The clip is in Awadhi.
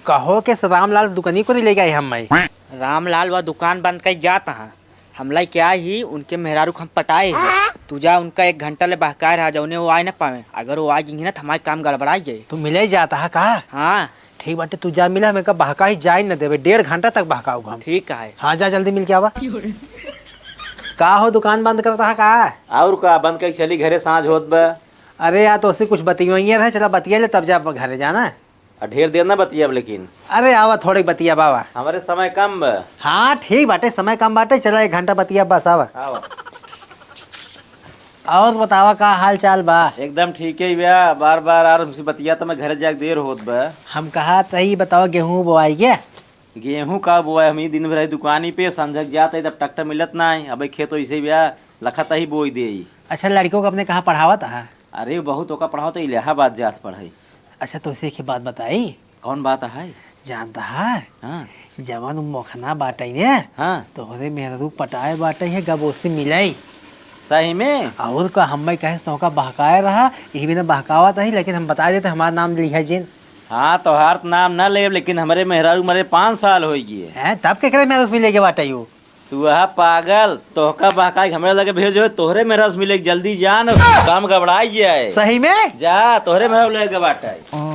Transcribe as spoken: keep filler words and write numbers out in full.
कहो के से रामलाल दुकानी को ले गए हम मैं। रामलाल वह दुकान बंद कर जात हा। हमला क्या ही उनके मेहरारू को हम पटाए हैं। तू जा उनका एक घंटा ले बहकाए रहा, जौने वो आए न पावे। अगर वो आ जाएंगे ना तो हमारे काम गड़बड़ाई जाए। तू मिले जाता है का? हाँ। ठीक बाटे, तू जा मिला, हमें का बहका ही जाए न देवे, डेढ़ घंटा तक बहकाऊ हम। ठीक है। हाँ, जा जल्दी मिल के आवा। का हो, दुकान बंद करता है का? और का, बंद करके चली घरे, साँझ होत बा। अरे यार, तो उससे कुछ बतियाइए रहे, चला बतिया ले, तब जा घरे जाना। आ, ढेर देर ना बतियाब लेकिन। अरे आवा, थोड़े बतिया बाबा। हमरे समय कम बा। हाँ, ठीक बाटे, समय कम बाटे, चला एक घंटा बतिया बस, आवा। आवा। और बतावा, का हाल चाल बा? एकदम ठीक है भैया, बार बार आर हमसे बतिया तो मैं घर जाके देर होत बा। हम कहा तही बतावा, गेहूँ बोआई के? गेहूँ का बोआई, हम ही दिन भर है दुकानी पे, संझक जात है तब ट्रैक्टर मिलत ना है, अबे खेत वैसे भैया लखत ही बोई दे। अच्छा, लड़कों को अपने कहाँ पढ़ावत है? अरे बहुत ओका पढ़ावत है, इलाहाबाद जात पढ़े। अच्छा, तो उसे एक बात बताई। कौन बात है? जानता है? हाँ। जवन उ मोखना बाटे ने, हाँ। तोहरे मेहरारू पटाए बाटे है, गब ओसे मिलाई। सही में? और का, हम्मे कहे से तोहका बहकाए रहा, यही बिना बहकावत ही, लेकिन हम बता देते, हमार नाम लिहा जिन। हाँ, तोहार त नाम ना लेब, लेकिन हमरे मेहरारू मरे पाँच साल हो गए। हैं, तब केकरे मेहरारू से मिले के बाटे यू? तू वह पागल, तोहका बहकाए के हमरे लगे भेजो, तोहरे मेहरारू से मिले के जल्दी जान, काम गड़बड़ाई जाए। सही में? जा, तोहरे मेहरारू लगे बाटे।